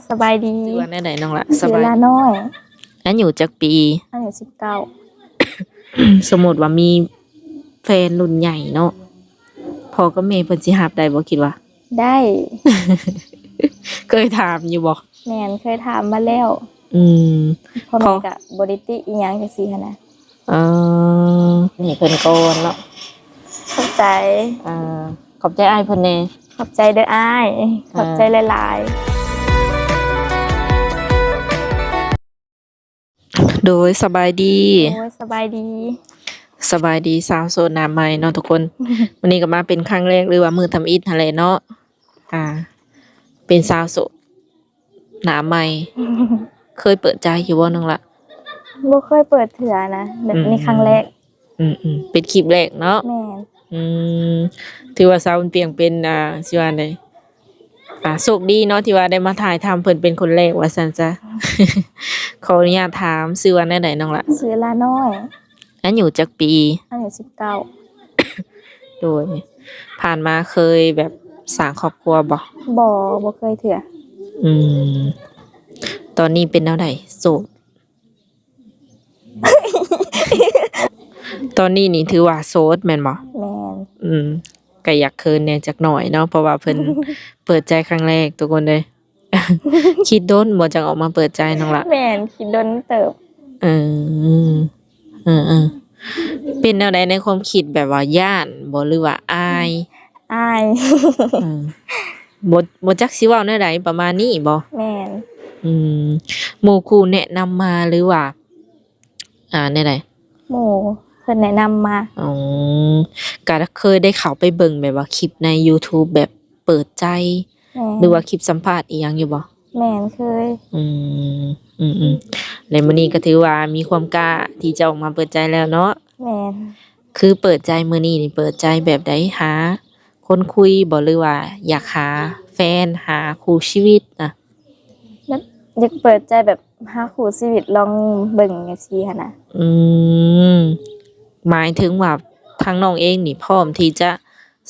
ສະບາຍດີ. ຊື່ວ່າແນວໃດນ້ອງລະ? ຊື່ລານ້ອຍ. ອາຍຸຈັກປີ? ອາຍຸສິບເກົ້າ. ສົມມຸດວ່າມີແຟນລຸ້ນໃຫຍ່ເນາະ ພໍ່ກັບແມ່ເພິ່ນຊິຮັບໄດ້ບໍ່ ຄິດວ່າ? ໄດ້. ເຄີຍຖາມຢູ່ບໍ່? ແມ່ນ ເຄີຍຖາມມາແລ້ວ. ອືມ ພໍ່ແມ່ກໍບໍ່ໄດ້ຕິອີ່ຫຍັງຈັ່ງຊີ້ຫັ້ນນະ. ເອີ ໃຫ້ເພິ່ນກ່ອນເນາະ. ຂອບໃຈ. ເອີ ຂອບໃຈອ້າຍເພິ່ນແດ່. ຂອບໃຈເດີອ້າຍ. ເອີ ຂອບໃຈຫຼາຍໆ. ໂດຍ ສະບາຍດີ. ໂດຍ ສະບາຍດີ. ສະບາຍດີ ສາວໂສດໜ້າໃໝ່ເນາະທຸກຄົນ. ມື້ນີ້ກໍມາເປັນຄັ້ງແລກ ຫຼືວ່າມື້ທຳອິດຫັ້ນແຫຼະເນາະ. ອ່າ ເປັນສາວໂສດໜ້າໃໝ່. ເຄີຍເປີດໃຈຢູ່ບໍ່ນ້ອງລະ? ບໍ່ເຄີຍເປີດເທື່ອນະ ແບບນີ້ ອືມ ຄັ້ງແລກ. ອືມໆ ເປັນຄລິບແລກເນາະ. ແມ່ນ. ອືມ ຖືວ່າສາວບຸນປຽງເປັນ ອ່າ ຊິວ່າໃດ ອ່າ ໂຊກດີເນາະ ທີ່ວ່າໄດ້ມາຖ່າຍທຳເພິ່ນເປັນຄົນແລກວ່າຊັ້ນຊະ. ຂໍອະນຸຍາດຖາມ ຊື່ວ່າແນວໃດນ້ອງລະ? ຊື່ລານ້ອຍ. ອາຍຸຈັກປີ? ອາຍຸສິບເກົ້າ. ໂດຍ ຜ່ານມາເຄີຍແບບສ້າງຄອບຄົວບໍ່? ບໍ່ ບໍ່ເຄີຍເທື່ອ. ອືມ ຕອນນີ້ເປັນແນວໃດ? ໂສດ. ຕອນນີ້ນີ້ຖືວ່າໂສດແມ່ນບໍ່? ແມ່ນ. ອືມ ກໍຢາກເຂີນແດ່ຈັກໜ້ອຍເນາະ ເພາະວ່າເພິ່ນເປີດໃຈຄັ້ງແລກ ທຸກຄົນເອີຍ. ຄິດດົນບໍ່ ຈັ່ງອອກມາເປີດໃຈນ້ອງລະ? ແມ່ນ ຄິດດົນເຕີບ. ເອີ ເອີໆ ເປັນແນວໃດໃນຄວາມຄິດ ແບບວ່າຢ້ານບໍ່ ຫຼືວ່າອາຍ? ອາຍ. ເອີ ບໍ່ ບໍ່ຈັກຊິເວົ້າແນວໃດ ປະມານນີ້ບໍ່? ແມ່ນ. ອືມ ໝູ່ຄູ່ແນະນຳມາ ຫຼືວ່າ ອ່າ ແນວໃດ? ໝູ່ເພິ່ນແນະນຳມາ. ອໍ ກະເຄີຍໄດ້ເຂົ້າໄປເບິ່ງແບບວ່າຄລິບໃນຢູທູບແບບເປີດໃຈ ແມ່ນ ຫຼືວ່າຄລິບສຳພາດອີ່ຫຍັງຢູ່ບໍ່? ແມ່ນ ເຄີຍ. ອືມ ອືມໆ ແລະ ມື້ນີ້ກໍຖືວ່າມີຄວາມກ້າທີ່ຈະອອກມາເປີດໃຈແລ້ວເນາະ. ແມ່ນ. ຄືເປີດໃຈມື້ນີ້ນີ້ ເປີດໃຈແບບໃດ? ຫາຄົນຄຸຍບໍ່ ຫຼືວ່າຢາກຫາແຟນ ຫາຄູ່ຊີວິດນະ? ແບບຢາກເປີດໃຈແບບຫາຄູ່ຊີວິດລອງເບິ່ງຈັ່ງຊີ້ຫັ້ນນະ. ອືມ ໝາຍເຖິງວ່າທາງນ້ອງເອງນີ້ພ້ອມທີ່ຈະ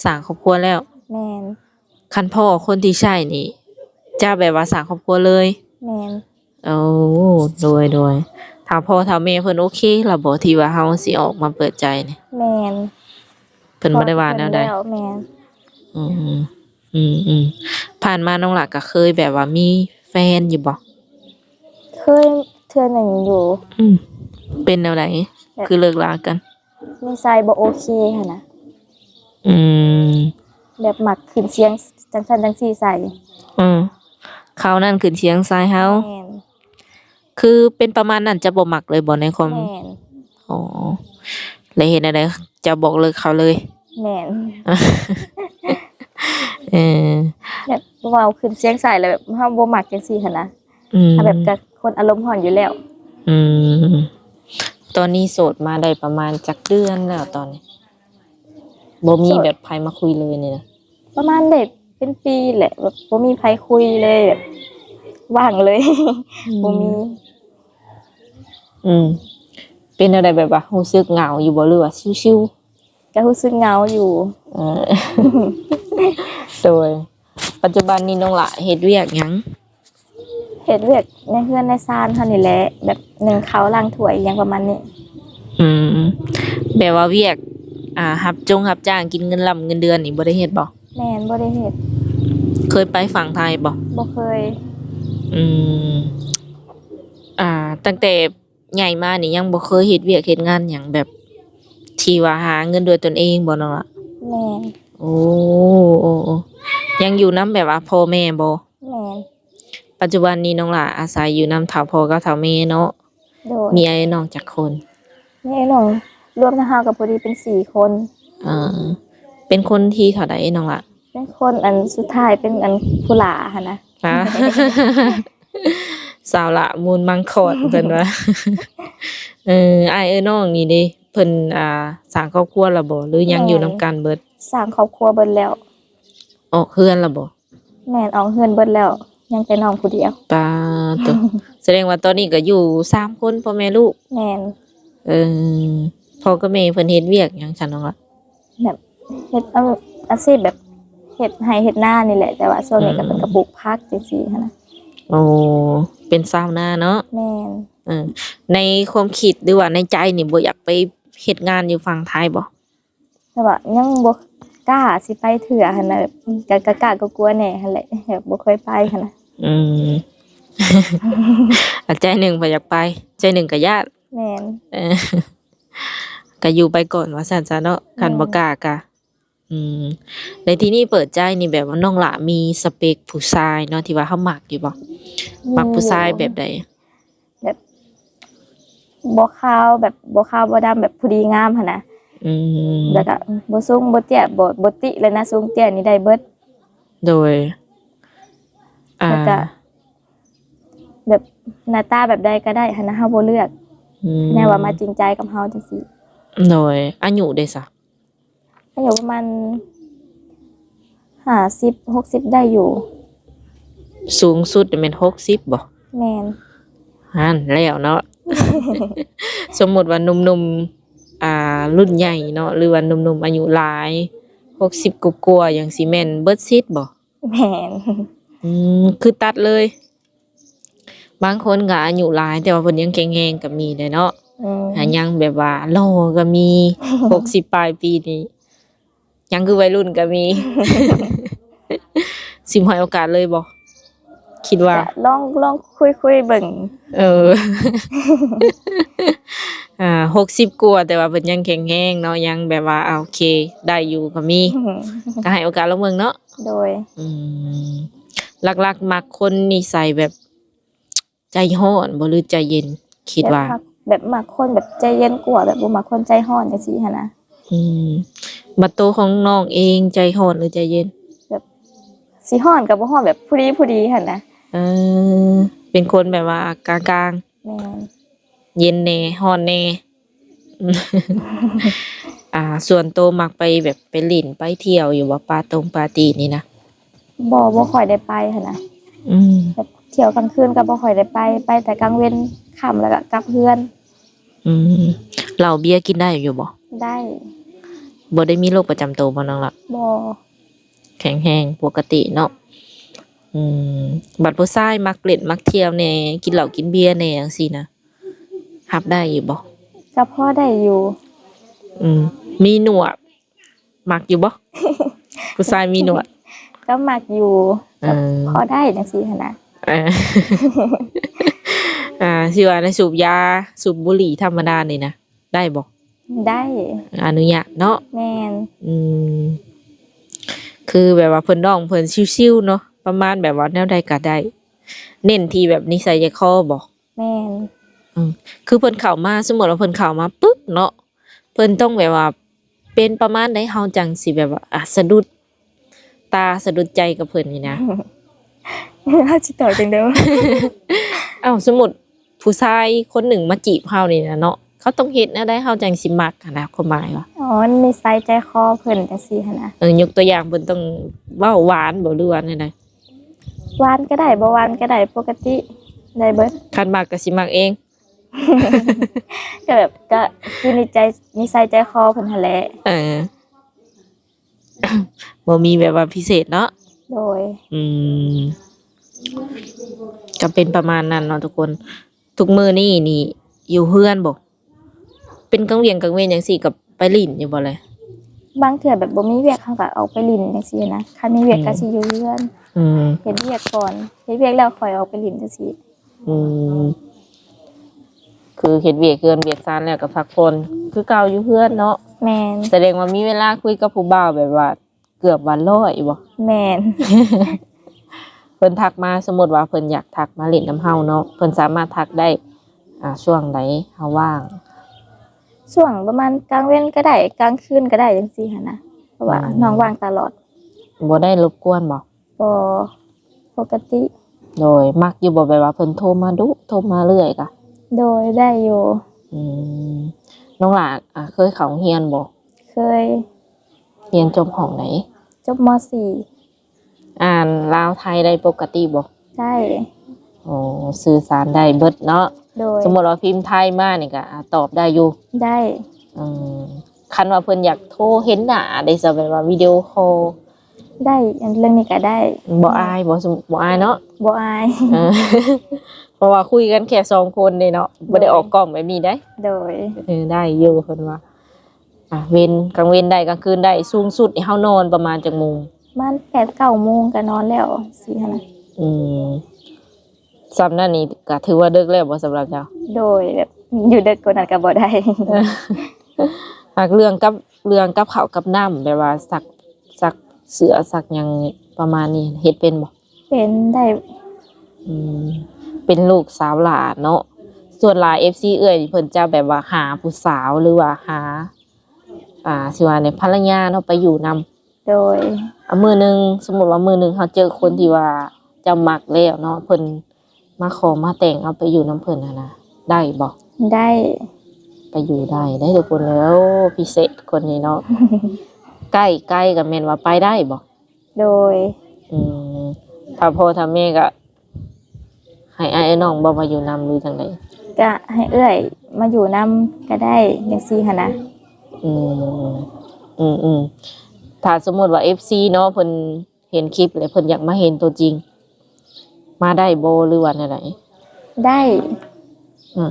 ສ້າງຄອບຄົວແລ້ວ? ແມ່ນ. ຄັນພໍ້ຄົນທີ່ໃຊ່ນີ້ ຈະແບບວ່າສ້າງຄອບຄົວເລີຍ? ແມ່ນ. ໂອ້ ໂດຍໆ ຖ້າພໍ່ຖ້າແມ່ເພິ່ນໂອເຄລະບໍ່ ທີ່ວ່າເຮົາຊິອອກມາເປີດໃຈນີ້? ແມ່ນ. ເພິ່ນບໍ່ໄດ້ວ່າແນວໃດ? ແມ່ນ. ອືມ ອືມໆ ຜ່ານມານ້ອງຫຼ້າກໍເຄີຍແບບວ່າມີແຟນຢູ່ບໍ່? ເຄີຍເທື່ອໜຶ່ງຢູ່. ອືມ ເປັນແນວໃດ? ແບບ ຄືເລີກລາກັນ? ນິໄສບໍ່ໂອເຄຫັ້ນນະ. ອືມ ແບບມັກຂຶ້ນສຽງຈັ່ງຊັ້ນຈັ່ງຊີ້ໃສ່. ອືມ ຄາວນັ້ນຂຶ້ນສຽງໃສ່ເຮົາ. ແມ່ນ. ຄືເປັນປະມານນັ້ນ ເຈົ້າບໍ່ມັກເລີຍບໍ່ໃນຄວາມ? ແມ່ນ. ອໍ ແລ້ວເຮັດແນວໃດ ເຈົ້າບອກເລີກເຂົາເລີຍ? ແມ່ນ. ເອີ ແບບເວົ້າຂຶ້ນສຽງໃສ່ແລ້ວແບບເຮົາບໍ່ມັກຈັ່ງຊີ້ຫັ້ນນະ. ອືມ ເຮົາແບບກໍຄົນອາລົມຮ້ອນຢູ່ແລ້ວ. ອືມ ຕອນນີ້ໂສດມາໄດ້ປະມານຈັກເດືອນແລ້ວຕອນນີ້? ບໍ່ມີແບບໃຜມາຄຸຍເລີຍນີ້ນະ? ປະມານໄດ້ເປັນປີແຫຼະ ແບບບໍ່ມີໃຜຄຸຍເລີຍ ແບບວ່າງເລີຍ. ອືມ ບໍ່ມີ. ອືມ ເປັນແນວໃດ ແບບວ່າຮູ້ສຶກເຫງົາຢູ່ບໍ່ ຫຼືວ່າຊິວໆ? ກໍຮູ້ສຶກເຫງົາຢູ່. ເອີ ໂດຍ ປັດຈຸບັນນີ້ນ້ອງຫຼ້າເຮັດວຽກຫຍັງ? ເຮັດວຽກໃນເຮືອນໃນຊານເຮົານີ້ແຫຼະ ແບບໜຶ້ງເຂົ້າລ້າງຖ້ວຍອີ່ຫຍັງປະມານນີ້. ອືມ ແບບວ່າວຽກ ອ່າ ຮັບຈົງຮັບຈ້າງກິນເງິນລ້ຳເງິນເດືອນນີ້ບໍ່ໄດ້ເຮັດບໍ່? ແມ່ນ ບໍ່ໄດ້ເຮັດ. ເຄີຍໄປຝັ່ງໄທບໍ່? ບໍ່ເຄີຍ. ອືມ ອ່າ ຕັ້ງແຕ່ ໃຫຍ່ມານີ້ຍັງບໍ່ເຄີຍເຮັດວຽກເຮັດງານຫຍັງແບບທີ່ວ່າຫາເງິນດ້ວຍຕົນເອງບໍ່ນ້ອງລະ? ແມ່ນ. ໂອ້ ໂອ້ ໂອ້ ຍັງຢູ່ນຳແບບວ່າພໍ່ແມ່ບໍ່? ແມ່ນ. ປັດຈຸບັນນີ້ນ້ອງຫຼ້າອາໄສຢູ່ນຳເຖົ້າພໍ່ກັບເຖົ້າແມ່ເນາະ? ໂດຍ. ມີອ້າຍນ້ອງຈັກຄົນ? ມີອ້າຍນ້ອງ ລວມທັງເຮົາກໍພໍດີເປັນສີ່ຄົນ. ເອີ ເປັນຄົນທີເທົ່າໃດນ້ອງຫຼ້າ? ເປັນຄົນອັນສຸດທ້າຍ ເປັນອັນຜູ້ຫຼ້າຫັ້ນນະ. ອ່າ ສາວຫຼ້າມູນມັງຄອດເພິ່ນວ່າ. ເອີ ອ້າຍເອີຍນ້ອງນີ້ເດ ເພິ່ນ ອ່າ ສ້າງຄອບຄົວແລ້ວບໍ່ ຫຼືຍັງຢູ່ນຳກັນເບິດ? ສ້າງຄອບຄົວເບິດແລ້ວ. ອອກເຮືອນແລ້ວບໍ່? ແມ່ນ ອອກເຮືອນເບິດແລ້ວ ຍັງແຕ່ນ້ອງຜູ້ດຽວ. ປາໂຕ ສະແດງວ່າຕອນນີ້ກໍຢູ່ສາມຄົນ ພໍ່ແມ່ລູກ? ແມ່ນ. ເອີ ພໍ່ກັບແມ່ເພິ່ນເຮັດວຽກຫຍັງຊັ້ນນ້ອງລະ? ແບບເຮັດ ເອົາ ອາຊີບແບບເຮັດໄຮ່ເຮັດນານີ້ແຫຼະ ແຕ່ວ່າຊ່ວງນີ້ກໍ ອືມ ເພິ່ນກໍປູກຜັກຈັ່ງຊີ້ຫັ້ນນະ. ໂອ້ ເປັນຊາວນາເນາະ. ແມ່ນ. ເອີ ໃນຄວາມຄິດ ຫຼືວ່າໃນໃຈນີ້ ບໍ່ຢາກໄປເຮັດງານຢູ່ຝັ່ງໄທບໍ່? ແຕ່ວ່າຍັງບໍ່ກ້າຊິໄປເທື່ອຫັ້ນນະ ແບບ ກະ ກະ ກະ ກະກົວໆແດ່ຫັ້ນແຫຼະ ແບບບໍ່ຄ່ອຍໄປຫັ້ນນະ. ອືມ ໃຈໜຶ່ງກໍຢາກໄປ ໃຈໜຶ່ງກໍຢ້ານ. ແມ່ນ. ເອີ ກໍຢູ່ໄປກ່ອນວ່າຊັ້ນຊະເນາະ. ແມ່ນ. ຄັນບໍ່ກ້າກໍ ອືມ ໃນທີ່ນີ້ເປີດໃຈນີ້ ແບບວ່ານ້ອງຫຼ້າມີສະເປັກຜູ້ຊາຍເນາະ ທີ່ວ່າເຮົາມັກຢູ່ບໍ່? ມີຢູ່. ມັກຜູ້ຊາຍແບບໃດ? ແບບບໍ່ຂາວ ແບບບໍ່ຂາວບໍ່ດຳ ແບບພໍດີງາມຫັ້ນນະ. ອືມ ແລ້ວກໍບໍ່ສູງບໍ່ເຕ້ຍ ບໍ່ ບໍ່ຕິເລີຍນະ ສູງເຕ້ຍນີ້ໄດ້ເບິດ. ໂດຍ ອ່າ ແລ້ວກໍແບບໜ້າຕາແບບໃດກໍໄດ້ຫັ້ນນະ ເຮົາບໍ່ເລືອກ. ອືມ ແນວວ່າມາຈິງໃຈກັບເຮົາຈັ່ງຊີ້. ໂດຍ ອາຍຸເດຊະ? ອາຍຸປະມານຫ້າສິບ ຫົກສິບໄດ້ຢູ່. ສູງສຸດແມ່ນຫົກສິບບໍ່? ແມ່ນ. ຫັ້ນແລ້ວເນາະ. ສົມມຸດວ່າໜຸ່ມໆ ອ່າ ລຸ້ນໃຫຍ່ເນາະ ຫຼືວ່າໜຸ່ມໆອາຍຸຫຼາຍ ຫົກສິບກວ່າໆ ຈັ່ງຊີ້ແມ່ນເບິດສິດບໍ່? ແມ່ນ. ອືມ ຄືຕັດເລີຍ. ບາງຄົນກໍອາຍຸຫຼາຍ ແຕ່ວ່າເພິ່ນຍັງແຂງແຮງກໍມີເດ້ເນາະ. ອືມ ຫາຍັງແບບວ່າຫຼໍ່ກໍມີ ຫົກສິບປາຍປີນີ້ ຍັງຄືໄວລຸ້ນກໍມີ. ຊິໃຫ້ໂອກາດເລີຍບໍ່? ຄິດວ່າ ກໍລອງ ລອງຄຸຍໆເບິ່ງ. ເອີ ອ່າ ຫົກສິບກວ່າ ແຕ່ວ່າເພິ່ນຍັງແຂງແຮງເນາະ ຍັງແບບວ່າ ອ່າ ໂອເຄ ໄດ້ຢູ່ກໍມີ. ອືມ ກໍໃຫ້ໂອກາດລອງເບິ່ງເນາະ. ໂດຍ. ອືມ ຫຼັກໆມັກຄົນນິໄສແບບໃຈຮ້ອນບໍ່ ຫຼືໃຈເຢັນ? ຄິດວ່າ ແບບມັກ ແບບມັກຄົນແບບໃຈເຢັນກວ່າ ແບບບໍ່ມັກຄົນໃຈຮ້ອນຈັ່ງຊີ້ຫັ້ນນະ. ອືມ ບັດໂຕຂອງນ້ອງເອງໃຈຮ້ອນ ຫຼືໃຈເຢັນ? ແບບຊິຮ້ອນກໍບໍ່ຮ້ອນ ແບບພໍດີໆຫັ້ນນະ. ເອີ ເປັນຄົນແບບວ່າກາງໆ. ແມ່ນ. ເຢັນແດ່ ຮ້ອນແດ່. ອ່າ ສ່ວນໂຕມັກໄປແບບໄປຫຼິ້ນໄປທ່ຽວຢູ່ບໍ່? ປາຕົງປາຕີນີ້ນະ? ບໍ່ ບໍ່ຄ່ອຍໄດ້ໄປຫັ້ນນະ. ອືມ ແບບທ່ຽວກາງຄືນກໍບໍ່ຄ່ອຍໄດ້ໄປ ໄປແຕ່ກາງເວັນຄ່ຳແລ້ວກໍກັບເຮືອນ. ອືມ ເຫຼົ້າເບຍກິນໄດ້ຢູ່ບໍ່? ໄດ້. ບໍ່ໄດ້ມີໂລກປະຈຳໂຕບໍ່ນ້ອງລະ? ບໍ່. ແຂງແຮງປົກກະຕິເນາະ. ອືມ ບັດຜູ້ຊາຍມັກຫຼິ້ນມັກທ່ຽວແດ່ ກິນເຫຼົ້າກິນເບຍແດ່ຈັ່ງຊີ້ນະ ຮັບໄດ້ຢູ່ບໍ່? ກໍພໍໄດ້ຢູ່. ອືມ ມີໜວດ ມັກຢູ່ບໍ່? ຜູ້ຊາຍມີໜວດ ກໍມັກຢູ່. ເອີ ກໍພໍໄດ້ຈັ່ງຊີ້ຫັ້ນນະ. ເອີ ອ່າ ຊິວ່າໃນສູບຢາ ສູບບຸຫຼີ່ທຳມະດານີ້ນະ ໄດ້ບໍ່? ໄດ້. ອະນຸຍາດເນາະ. ແມ່ນ. ອືມ ຄືແບບວ່າເພິ່ນຮ້ອງເພິ່ນຊິວໆເນາະ ປະມານແບບວ່າແນວໃດກໍໄດ້ ເນັ້ນທີ່ແບບນິໄສໃຈຄໍບໍ່? ແມ່ນ. ອືມ ຄືເພິ່ນເຂົ້າມາ ສົມມຸດວ່າເພິ່ນເຂົ້າມາປຶບເນາະ ເພິ່ນຕ້ອງແບບວ່າເປັນປະມານໃດ ເຮົາຈັ່ງຊິແບບວ່າ ອາ ສະດຸດຕາສະດຸດໃຈກັບເພິ່ນນີ້ນະ? ເຮົາຊິຕອບຈັ່ງໃດ? ເອົ້າ ສົມມຸດຜູ້ຊາຍຄົນໜຶ່ງມາຈີບເຮົານີ້ນະເນາະ ເຂົາຕ້ອງເຮັດແນວໃດເຮົາຈັ່ງຊິມັກຫັ້ນນະ ຄວາມໝາຍວ່າ? ອໍ ນິໄສໃຈຄໍເພິ່ນຈັ່ງຊີ້ຫັ້ນນະ. ເອີ ຍົກຕົວຢ່າງ ເພິ່ນຕ້ອງເວົ້າຫວານບໍ່ ຫຼືວ່າແນວໃດ? ຫວານກໍໄດ້ ບໍ່ຫວານກໍໄດ້ ປົກກະຕິໄດ້ເບິດ. ຄັນມັກກໍຊິມັກເອງ. ກໍແບບ ກໍຄືນິໄສ ນິໄສໃຈຄໍເພິ່ນຫັ້ນແຫຼະ. ເອີ ບໍ່ມີແບບວ່າພິເສດເນາະ. ໂດຍ. ອືມ ກໍເປັນປະມານນັ້ນເນາະທຸກຄົນ. ທຸກມື້ນີ້ນີ້ຢູ່ເຮືອນບໍ່? ເປັນກາງວຽກກາງເວັນຈັ່ງຊີ້ກໍໄປຫຼິ້ນຢູ່ບໍ່ລະ? ບາງເທື່ອແບບບໍ່ມີວຽກ ເຮົາກໍອອກໄປຫຼິ້ນຈັ່ງຊີ້ນະ. ຄັນມີວຽກ ອືມ ກໍຊິຢູ່ເຮືອນ. ອືມ ເຮັດວຽກກ່ອນ ເຮັດວຽກແລ້ວຄ່ອຍອອກໄປຫຼິ້ນຈັ່ງຊີ້. ອືມ ຄືເຮັດວຽກເຮືອນວຽກຊານແລ້ວກໍພັກຜ່ອນຄືເກົ່າຢູ່ເຮືອນເນາະ. ແມ່ນ. ສະແດງວ່າມີເວລາຄຸຍກັບຜູ້ບ່າວແບບວ່າເກືອບວ່າຮ້ອຍບໍ່? ແມ່ນ. ເພິ່ນທັກມາ ສົມມຸດວ່າເພິ່ນຢາກທັກມາຫຼິ້ນນຳເຮົາເນາະ ເພິ່ນສາມາດທັກໄດ້ ອ່າ ຊ່ວງໃດເຮົາວ່າງ? ຊ່ວງປະມານກາງເວັນກໍໄດ້ ກາງຄືນກໍໄດ້ຈັ່ງຊີ້ຫັ້ນນະ ເພາະວ່າ ອືມ ນ້ອງວ່າງຕະຫຼອດ. ບໍ່ໄດ້ລົບກວນບໍ່? ບໍ່ ປົກກະຕິ. ໂດຍ. ມັກຢູ່ບໍ່ ແບບວ່າເພິ່ນໂທມາດຸ ໂທມາເລື້ອຍກະ? ໂດຍ ໄດ້ຢູ່. ອືມ ນ້ອງຫຼ້າ ອ່າ ເຄີຍເຂົ້າໂຮງຮຽນບໍ່? ເຄີຍ. ຮຽນຈົບຫ້ອງໃດ? ຈົບ ມ.ສີ່. ອ່ານລາວໄທໄດ້ປົກກະຕິບໍ່? ໄດ້. ໂອ້ ສື່ສານໄດ້ເບິດເນາະ. ໂດຍ. ສົມມຸດວ່າພິມໄທມານີ້ກະ ອ່າ ຕອບໄດ້ຢູ່? ໄດ້. ອືມ ຄັນວ່າເພິ່ນຢາກໂທເຫັນໜ້າເດຊະ ແບບວ່າວິດີໂອຄໍ? ໄດ້ ອັນເລື່ອງນີ້ກໍໄດ້. ບໍ່ອາຍບໍ່? ບໍ່ອາຍເນາະ? ບໍ່ອາຍ. ເອີ ເພາະວ່າຄຸຍກັນແຄ່ສອງຄົນເດ້ເນາະ, ບໍ່ໄດ້ອອກກ້ອງແບບນີ້ເດ້. ໂດຍ. ເອີ ໄດ້ຢູ່ເພິ່ນວ່າ. ອ່າ ເວັນ ກາງເວັນໄດ້ ກາງຄືນໄດ້. ສູງສຸດນີ້ເຮົານອນປະມານຈັກໂມງ? ປະມານແປດເກົ້າໂມງກໍນອນແລ້ວ ຊີ້ຫັ້ນນະ. ອືມ ສ່ຳນັ້ນນີ້ກໍຖືວ່າເດິກແລ້ວບໍ່ສຳລັບເຈົ້າ? ໂດຍ ແບບຢູ່ເດິກກວ່ານັ້ນກໍບໍ່ໄດ້. ຫາກເລື່ອງກັບ ເລື່ອງກັບເຂົ້າກັບນ້ຳ ແບບວ່າຊັກ ຊັກເສື້ອຊັກຫຍັງປະມານນີ້ ເຮັດເປັນບໍ່? ເປັນໄດ້. ອືມ ເປັນລູກສາວຫຼ້າເນາະ. ສ່ວນຫຼາຍເອັຟຊີເອື້ອຍນີ້ ເພິ່ນຈະແບບວ່າຫາຜູ້ສາວ ຫຼືວ່າຫາ ອ່າ ຊິວ່າແນວ ພັນລະຍາເນາະ ໄປຢູ່ນຳ. ໂດຍ. ອາ ມື້ໜຶ່ງ ສົມມຸດວ່າມື້ໜຶ່ງເຮົາເຈີຄົນທີ່ວ່າເຈົ້າມັກແລ້ວເນາະ ເພິ່ນມາຂໍມາແຕ່ງເອົາໄປຢູ່ນຳເພິ່ນຫັ້ນນະ ໄດ້ບໍ່? ໄດ້. ໄປຢູ່ໄດ້ເດ້ທຸກຄົນເອີຍ. ໂອ້ ພິເສດຄົນນີ້ເນາະ. ໃກ້ ໄກກໍແມ່ນວ່າໄປໄດ້ບໍ່? ໂດຍ. ອືມ ຖ້າພໍ່ຖ້າແມ່ກໍໃຫ້ອ້າຍອ້າຍນ້ອງບໍ່ມາຢູ່ນຳ ຫຼືຈັ່ງໃດ? ກະໃຫ້ເອື້ອຍມາຢູ່ນຳກໍໄດ້ ຈັ່ງຊີ້ຫັ້ນນະ. ອືມ ອືມໆ ຖ້າສົມມຸດວ່າເອັຟຊີເນາະ ເພິ່ນເຫັນຄລິບແລ້ວ ເພິ່ນຢາກມາເຫັນຕົວຈິງ ມາໄດ້ບໍ່ ຫຼືວ່າແນວໃດ? ໄດ້. ອາ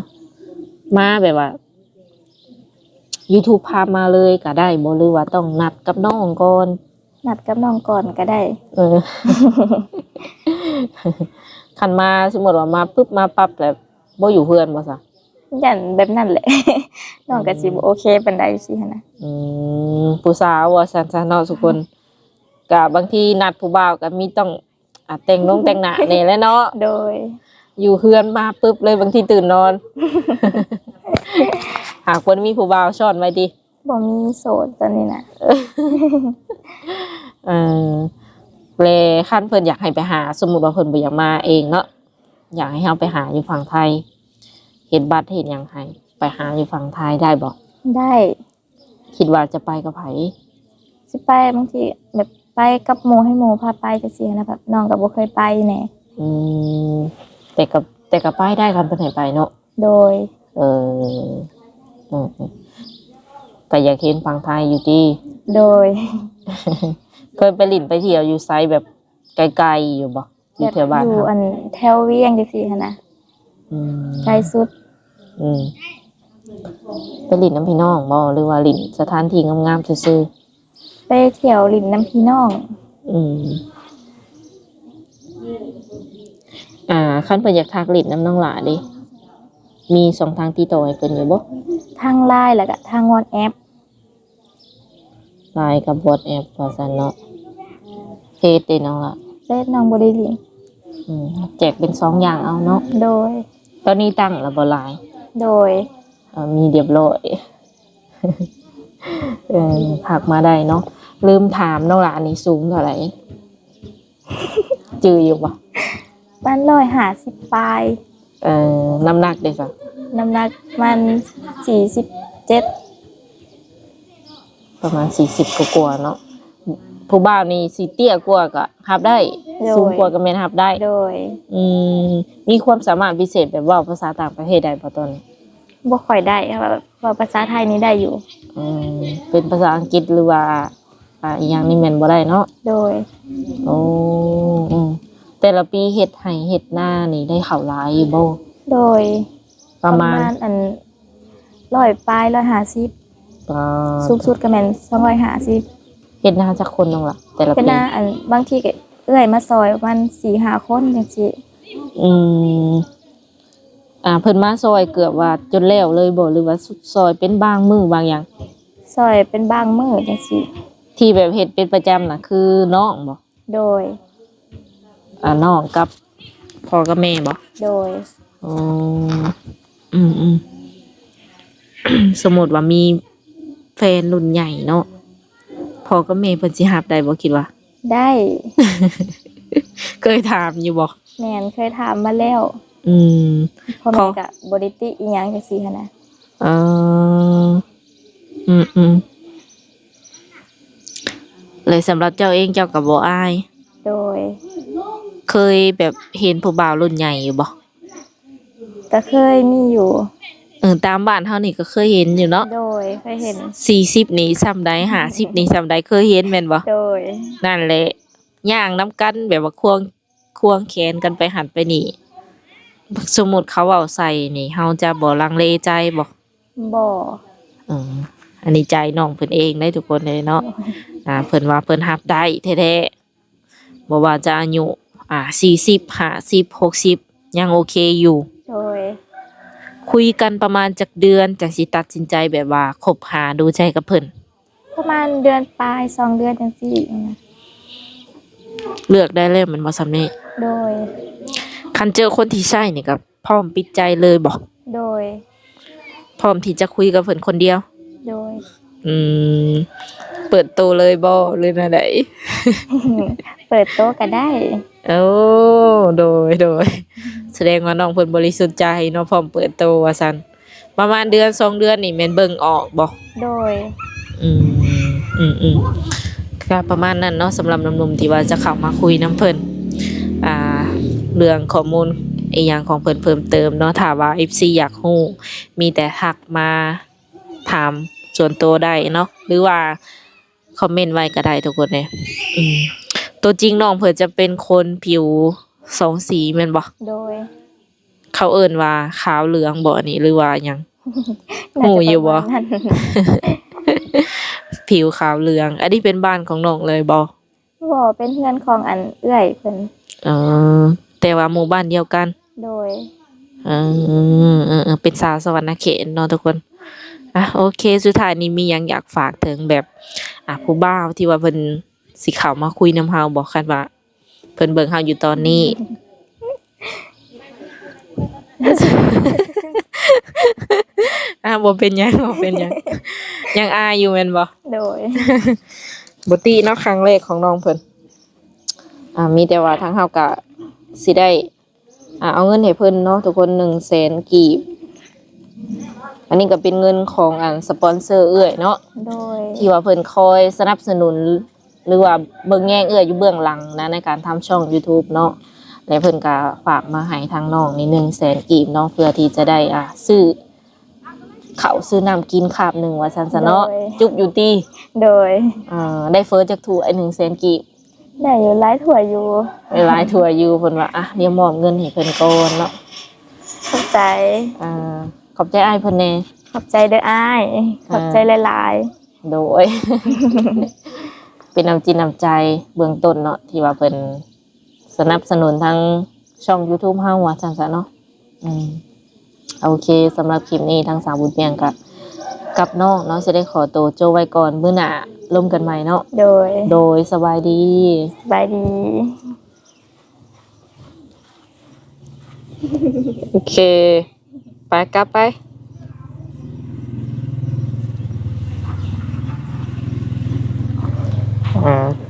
ມາແບບວ່າ ຢູທູບພາມາເລີຍກໍໄດ້ບໍ່ ຫຼືວ່າຕ້ອງນັດກັບນ້ອງກ່ອນ? ນັດກັບນ້ອງກ່ອນກໍໄດ້. ເອີ ຄັນມາ ສົມມຸດວ່າມາປຶບມາປັບແລ້ວບໍ່ຢູ່ເຮືອນບໍ່ຊະ? ຢ້ານແບບນັ້ນແຫຼະ ນ້ອງກໍຊິບໍ່ໂອເຄປານໃດຊີ້ຫັ້ນນະ. ອືມ ຜູ້ສາວວ່າຊັ້ນຊະເນາະທຸກຄົນ. ກໍບາງທີນັດຜູ້ບ່າວກໍມີຕ້ອງ ອ່າ ແຕ່ງນົງແຕ່ງໜ້າແດ່ແຫຼະເນາະ. ໂດຍ. ຢູ່ເຮືອນມາປຶບເລີຍ ບາງທີຕື່ນນອນ ຫາກບໍ່ໄດ້ມີຜູ້ບ່າວຊ້ອນໄວ້ຕິ? ບໍ່ມີ ໂສດຕອນນີ້ນະ. ເອີ ແລະ ຄັນເພິ່ນຢາກໃຫ້ໄປຫາ ສົມມຸດວ່າເພິ່ນບໍ່ຢາກມາເອງເນາະ ຢາກໃຫ້ເຮົາໄປຫາຢູ່ຝັ່ງໄທ ເຮັດບັດເຮັດຫຍັງໃຫ້ ໄປຫາຢູ່ຝັ່ງໄທໄດ້ບໍ່? ໄດ້. ຄິດວ່າຈະໄປກັບໃຜ? ຊິໄປບາງທີແບບໄປກັບໝູ່ ໃຫ້ໝູ່ພາໄປຈັ່ງຊີ້ນະ ແບບນ້ອງກໍບໍ່ເຄີຍໄປແດ່. ອືມ ແຕ່ກໍ ແຕ່ກໍໄປໄດ້ ຄັນເພິ່ນໃຫ້ໄປເນາະ. ໂດຍ. ເອີ ອືມໆ ກໍຢາກເຫັນຝັ່ງໄທຢູ່ຕິ? ໂດຍ. ເຄີຍໄປຫຼິ້ນໄປທ່ຽວຢູ່ໃສແບບໄກໆຢູ່ບໍ່? ຢູ່ແຖວບ້ານເຮົາ ຢູ່ອັນແຖວວຽງຈັ່ງຊີ້ຫັ້ນນະ. ອືມ ໄກສຸດ. ອືມ ໄປຫຼິ້ນນຳພີ່ນ້ອງບໍ່ ຫຼືວ່າຫຼິ້ນສະຖານທີ່ງາມໆຊື່ໆ? ໄປທ່ຽວຫຼິ້ນນຳພີ່ນ້ອງ. ອືມ ອ່າ ຄັນເພິ່ນຢາກທັກຫຼິ້ນນຳນ້ອງຫຼ້າເດ ມີຊ່ອງທາງຕິດຕໍ່ໃຫ້ເພິ່ນຢູ່ບໍ່? ທາງ LINE ແລ້ວກະທາງ WhatsApp. LINE ກັບ WhatsApp ວ່າຊັ້ນເນາະ. ເຟສເດນ້ອງລະ? ເຟສນ້ອງບໍ່ໄດ້ຫຼິ້ນ. ອືມ ແຈກເປັນສອງຢ່າງເອົາເນາະ. ໂດຍ. ຕອນນີ້ຕັ້ງແລ້ວບໍ່ LINE? ໂດຍ. ເອີ ມີຮຽບຮ້ອຍ. ເອີ ທັກມາໄດ້ເນາະ. ລືມຖາມນ້ອງລະ ອັນນີ້ສູງເທົ່າໃດ? ຈື່ຢູ່ບໍ່? ປະມານຮ້ອຍຫ້າສິບປາຍ. ເອີ ນ້ຳໜັກເດຊະ? ນ້ຳໜັກປະມານສີ່ສິບເຈັດ. ປະມານສີ່ສິບກວ່າໆເນາະ. ຜູ້ບ່າວນີ້ຊິເຕ້ຍກວ່າກໍຮັບໄດ້. ໂດຍ. ສູງກວ່າກໍແມ່ນຮັບໄດ້. ໂດຍ. ອືມ ມີຄວາມສາມາດພິເສດແບບເວົ້າພາສາຕ່າງປະເທດໄດ້ບໍ່ຕອນນີ້? ບໍ່ຄ່ອຍໄດ້ ເວົ້າ ເວົ້າພາສາໄທນີ້ໄດ້ຢູ່. ອືມ ເປັນພາສາອັງກິດ ຫຼືວ່າ ອ່າ ອີ່ຫຍັງນີ້ແມ່ນບໍ່ໄດ້ເນາະ? ໂດຍ. ໂອ້ ອືມ ແຕ່ລະປີເຮັດໄຮ່ເຮັດນານີ້ໄດ້ເຂົ້າຫຼາຍຢູ່ບໍ່? ໂດຍ. ປະມານ ປະມານອັນ ຮ້ອຍປາຍ ຮ້ອຍຫ້າສິບ. ປາ ສູງສຸດກໍແມ່ນສອງຮ້ອຍຫ້າສິບ. ເຮັດນາຈັກຄົນນ້ອງລະ ແຕ່ລະປີ? ເຮັດນາ ອັນ ບາງທີກໍເອື້ອຍມາຊ່ອຍປະມານສີ່ຫ້າຄົນຈັ່ງຊີ້. ອືມ ອ່າ ເພິ່ນມາຊ່ອຍເກືອບວ່າຈົນແລ້ວເລີຍບໍ່ ຫຼືວ່າຊ່ອຍເປັນບາງມື້ບາງຢ່າງ? ຊ່ອຍເປັນບາງມື້ຈັ່ງຊີ້. ທີ່ແບບເຮັດເປັນປະຈຳນະ ຄືນ້ອງບໍ່? ໂດຍ. ອ່າ ນ້ອງກັບພໍ່ກັບແມ່ບໍ່? ໂດຍ. ອໍ ອືມໆ ສົມມຸດວ່າມີແຟນລຸ້ນໃຫຍ່ເນາະ ພໍ່ກັບແມ່ເພິ່ນຊິຮັບໄດ້ບໍ່ ຄິດວ່າ? ໄດ້. ເຄີຍຖາມຢູ່ບໍ່? ແມ່ນ ເຄີຍຖາມມາແລ້ວ. ອືມ ພໍ່ແມ່ກໍບໍ່ໄດ້ຕິອີ່ຫຍັງຈັ່ງຊີ້ຫັ້ນນະ. ອໍ ອືມໆ ແລະ ສຳລັບເຈົ້າເອງເຈົ້າກໍບໍ່ອາຍ? ໂດຍ. ເຄີຍແບບເຫັນຜູ້ບ່າວລຸ້ນໃຫຍ່ຢູ່ບໍ່? ກໍເຄີຍມີຢູ່. ເອີ ຕາມບ້ານເຮົານີ້ກໍເຄີຍເຫັນຢູ່ເນາະ. ໂດຍ ເຄີຍເຫັນ. ສີ່ສິບນີ້ຊ່ຳໃດ ຫ້າສິບນີ້ຊ່ຳໃດ ເຄີຍເຫັນແມ່ນບໍ່? ໂດຍ. ນັ້ນແຫຼະ ຍ່າງນຳກັນແບບວ່າຄວງ ຄວງແຂນກັນໄປຫັ້ນໄປນີ້ ສົມມຸດເຂົາເວົ້າໃສ່ນີ້ ເຮົາຈະບໍ່ລັງເລໃຈບໍ່? ບໍ່. ອືມ ອັນນີ້ໃຈນ້ອງເພິ່ນເອງເດ້ທຸກຄົນເດ້ເນາະ. ອ່າ ເພິ່ນວ່າເພິ່ນຮັບໄດ້ແທ້ໆ ບໍ່ວ່າຈະອາຍຸ ອ່າ ສີ່ສິບ ຫ້າສິບ ຫົກສິບ ຍັງໂອເຄຢູ່. ໂດຍ. ຄຸຍກັນປະມານຈັກເດືອນຈັ່ງຊິຕັດສິນໃຈແບບວ່າຄົບຫາດູໃຈກັບເພິ່ນ? ປະມານເດືອນປາຍ ສອງເດືອນຈັ່ງຊີ້ນະ. ເລືອກໄດ້ແລ້ວແມ່ນບໍ່ຊ່ຳນີ້? ໂດຍ. ຄັນເຈີຄົນທີ່ໃຊ່ນີ້ກໍພ້ອມປິດໃຈເລີຍບໍ່? ໂດຍ. ພ້ອມທີ່ຈະຄຸຍກັບເພິ່ນຄົນດຽວ? ໂດຍ. ອືມ ເປີດໂຕເລີຍບໍ່ ຫຼືແນວໃດ? ເປີດໂຕກໍໄດ້. ໂອ້ ໂດຍ ໂດຍ ສະແດງວ່ານ້ອງເພິ່ນບໍລິສຸດໃຈເນາະ ພ້ອມເປີດໂຕວ່າຊັ້ນ. ປະມານເດືອນສອງເດືອນນີ້ແມ່ນເບິ່ງອອກບໍ່? ໂດຍ. ອືມ ອືມໆ ກໍປະມານນັ້ນເນາະ ສຳລັບໜຸ່ມໆທີ່ວ່າຈະເຂົ້າມາຄຸຍນຳເພິ່ນ. ອ່າ ເລື່ອງຂໍ້ມູນອີ່ຫຍັງຂອງເພິ່ນເພີ່ມເຕີມເນາະ ຖ້າວ່າເອັຟຊີຢາກຮູ້ ມີແຕ່ທັກມາຖາມສ່ວນຕົວໄດ້ເນາະ ຫຼືວ່າຄອມເມັນໄວ້ກໍໄດ້ທຸກຄົນເດ້. ອືມ ຕົວຈິງນ້ອງເພິ່ນຈະເປັນຄົນຜິວສອງສີແມ່ນບໍ່? ໂດຍ. ເຂົາເອີ້ນວ່າຂາວເຫຼືອງບໍ່ນີ້ ຫຼືວ່າຫຍັງ? ຮູ້ຢູ່ບໍ່? ຜິວຂາວເຫຼືອງ. ອັນນີ້ເປັນບ້ານຂອງນ້ອງເລີຍບໍ່? ບໍ່ ເປັນເຮືອນຂອງອັນເອື້ອຍເພິ່ນ. ເອີ ແຕ່ວ່າໝູ່ບ້ານດຽວກັນ. ໂດຍ. ເອີ ເປັນສາວສະຫວັນນະເຂດເນາະທຸກຄົນ. ອ່ະ ໂອເຄ ສຸດທ້າຍນີ້ມີຫຍັງຢາກຝາກເຖິງແບບ ອ່ະ ຜູ້ບ່າວທີ່ວ່າເພິ່ນຊິເຂົ້າມາຄຸຍນຳເຮົາບໍ່? ຄັນວ່າ ເພິ່ນເບິ່ງເຮົາຢູ່ຕອນນີ້. ອ່າ ບໍ່ເປັນຫຍັງ ບໍ່ເປັນຫຍັງ ຍັງອາຍຢູ່ແມ່ນບໍ່? ໂດຍ. ບໍ່ຕິເນາະ ຄັ້ງແລກຂອງນ້ອງເພິ່ນ. ອ່າ ມີແຕ່ວ່າທາງເຮົາກະຊິໄດ້ ອ່າ ເອົາເງິນໃຫ້ເພິ່ນເນາະທຸກຄົນ ໜຶ່ງແສນກີບ. ອັນນີ້ກໍເປັນເງິນຂອງອັນສະປອນເຊີເອື້ອຍເນາະ. ໂດຍ. ທີ່ວ່າເພິ່ນຄອຍສະໜັບສະໜູນ ຫຼືວ່າເບິ່ງແຍງເອື້ອຍຢູ່ເບື້ອງຫຼັງນະ ໃນການທຳຊ່ອງ YouTube ເນາະ ແລະ ເພິ່ນກໍຝາກມາໃຫ້ທາງນ້ອງນີ້ ໜຶ່ງແສນກີບເນາະ ເພື່ອທີ່ຈະໄດ້ ອ່າ ຊື້ເຂົ້າຊື້ນ້ຳກິນຄາບໜຶ່ງວ່າຊັ້ນຊະເນາະ. ໂດຍ. ຈຸກຢູ່ຕິ? ໂດຍ. ເອີ ໄດ້ເຟີຈັກຖ້ວຍ ໜຶ່ງແສນກີບ? ໄດ້ຢູ່ ຫຼາຍຖ້ວຍຢູ່. ໄດ້ຫຼາຍຖ້ວຍຢູ່ ເພິ່ນວ່າ. ອ່ະ ດຽວມອບເງິນໃຫ້ເພິ່ນກ່ອນເນາະ. ຂອບໃຈ. ອ່າ ຂອບໃຈອ້າຍເພິ່ນແດ່. ຂອບໃຈເດີອ້າຍ. ອ່າ ຂອບໃຈຫຼາຍໆ. ໂດຍ. ເປັນນ້ຳຈິດນ້ຳໃຈເບື້ອງຕົ້ນເນາະ ທີ່ວ່າເພິ່ນສະໜັບສະໜູນທາງຊ່ອງ YouTube ເຮົາວ່າຊັ້ນຊະເນາະ. ອືມ ໂອເຄ ສຳລັບຄລິບນີ້ທາງສາວບຸນວຽງກັບ ກັບນ້ອງເນາະ ຊິໄດ້ຂໍໂຕຈົບໄວ້ກ່ອນ ມື້ໜ້າລົມກັນໃໝ່ເນາະ. ໂດຍ. ໂດຍ ສະບາຍດີ. ສະບາຍດີ. ໂອເຄ ໄປ ກັບໄປ. ອ່າ